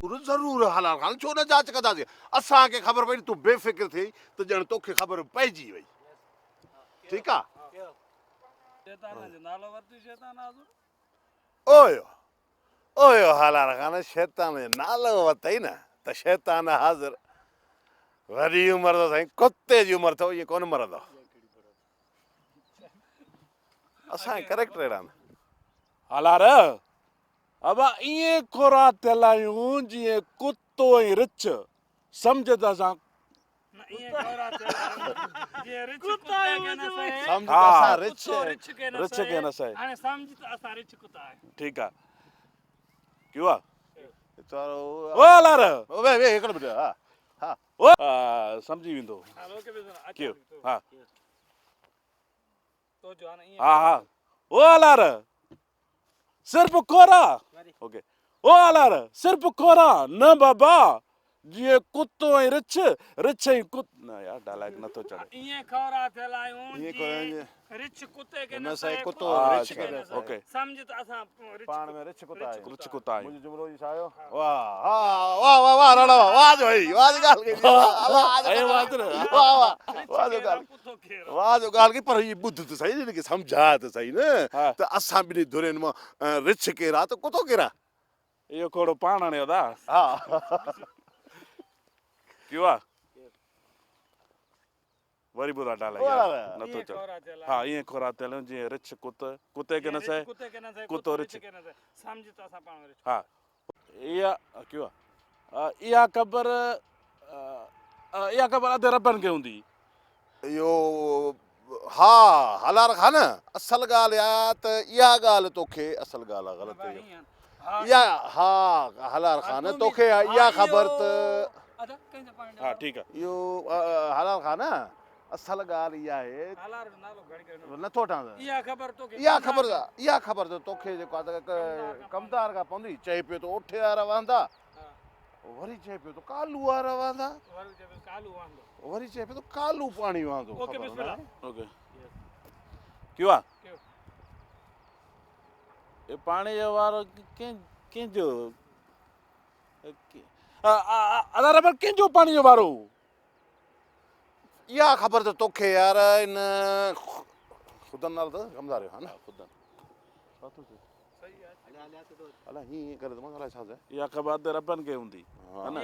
ضرور حلال خان ڇو نه جاچ ڪنداسين. اسان کي خبر پئي تون بي فڪر ٿي ته ڄڻ توکي خبر پئجي وئي. ٺيڪ آ. شيطان جو نالو ورتي شيطان حاضر. اويو اويو حلال خان شيطان جو نالو ورتئي نه ته شيطان حاضر. وڏي عمر اٿو سائين ڪتي جي عمر اٿو ائين ڪونه مرندو. اسان جا ڪريڪٽر اهڙا آهن. هالار ابا ائين کورا ٿيل آهيون جيئن ڪتو ۽ رڇ سمجهه ته اسان رڇ کي نه سهي ٺيڪ آ ڪيو آ او هالار او سمجهي ويندو ڪيو ها ها ها او هالار صرف کورا اوڪي او آلار صرف کورا نه بابا جيئن ڪتو ۽ رڇ رڇ ۽ ڪت نه يار ڊائلاگ نٿو چڙهي ائين کورا ٿيل آهيون جيئن رڇ ڪتي کي نه سهي ڪتو رڇ کي نه سهي اوڪي سمجھ ته اسان رڇ پاڻ ۾ رڇ ڪتا آهيون رڇ ڪتا آهيون منهنجو جملو جي ڇا آيو واه ها واه واه واه راڻا واه واه جو هي واه جو ڳالهه ڪئي واه واه واه واه جو ڳالهه واهه جو ڳالهه ڪئي پر هي ٻڌ ته سهي هن کي سمجهاء ته سهي نه ته اسان ٻنهي ڌرين مان رڇ ڪير آ ته ڪتو ڪير آ. اهو کوڙو پاڻ هڻيو ادا. ها. ڪيو آ. وري ٻڌا ڊالر يار نٿو چڙهي. ها ائين کورا ٿيل آهيون جيئن رڇ ڪت ڪتي کي نه سهي ڪتو رڇ ها اها ڪيو آ اها خبر اها خبر اڌ ربن کي هوندي. اهو ها هالار خان اصل ڳالهه اها ته اها ڳالهه توکي اصل ڳالهه غلط اها ها هالار خان توکي اها خبر ته ها ٺيڪ آ اهو هالار خان اصل ڳالهه اها آهي نٿو وٺان اها خبر اها خبر ته توکي جيڪو آ ته ڪمدار کان پوندي چئي پيو ته اوٺي وارا وهندا وري چئي پيو ته ڪالو وارا وهندا وري چئي پيو ته ڪالو پاڻي وهندو خبر ناهي. اوڪي ڪيو آ اي پاڻي جو وارو ڪنهن ڪنهن جو ادا ربر ڪنهن جو پاڻي جو وارو. اها خبر ته توکي يار ان خدن نالو اٿس ڪمدار جو ها نه خدن ڇا ٿو چئي. الا هي ائين ڪري ته مان الائي ڇا چئي. اها خبر ته ربن کي هوندي ها نه.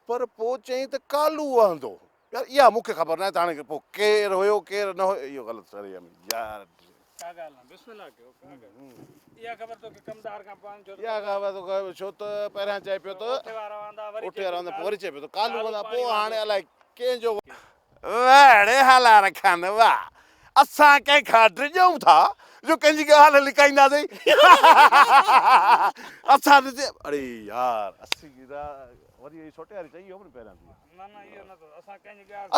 پر پوء چيائين ته ڪالو وهندو. يار اها مون کي خبر ناهي ته هاڻي پوء ڪير هيو ڪير نه هيو اهو غلط سري يار. ڪا ڳالهه نه بسم الله ڪيو ڪا ڳالهه اها خبر توکي ڪمدار کان پوان ڇو ته اها خبر توکي ڇو ته پهريان چئي پيو ته اوٺي وارا وهندا وري اوٺي وارا وهندا پوء وري چئي پيو ته ڪالو وهندا پوء هاڻي الائي ڪنهن جو وڙ هالار خان واه اسان ڪنهن کان ڊڄون ٿا جو ڪنهن جي ڳالهه لڪائينداسين اسان ڏسي اڙي يار اسين وري اهي سوٽي واري چئي ويو نه پهريان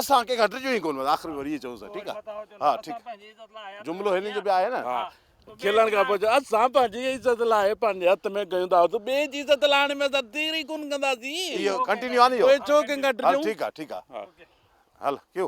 اسان ڪنهن کان ڊڄون ئي ڪونه آخر ۾ وري اهي چئون ٿا ٺيڪ آ ها ٺيڪ جملو هن جو به آهي نه کلڻ کان پوء چيو، اسان پنهنجي عزت لاء پنهنجي هٿ ۾ ڪيون ٿا ته ٻئي جي عزت لاهڻ ۾ اسان دير ئي ڪونه ڪنداسين. اهو ڪنٽينيو آ نه اهو. پوء ڇو ڪنهن کان ڊڄون. هل ٺيڪ آ ٺيڪ آ هل ڪيو.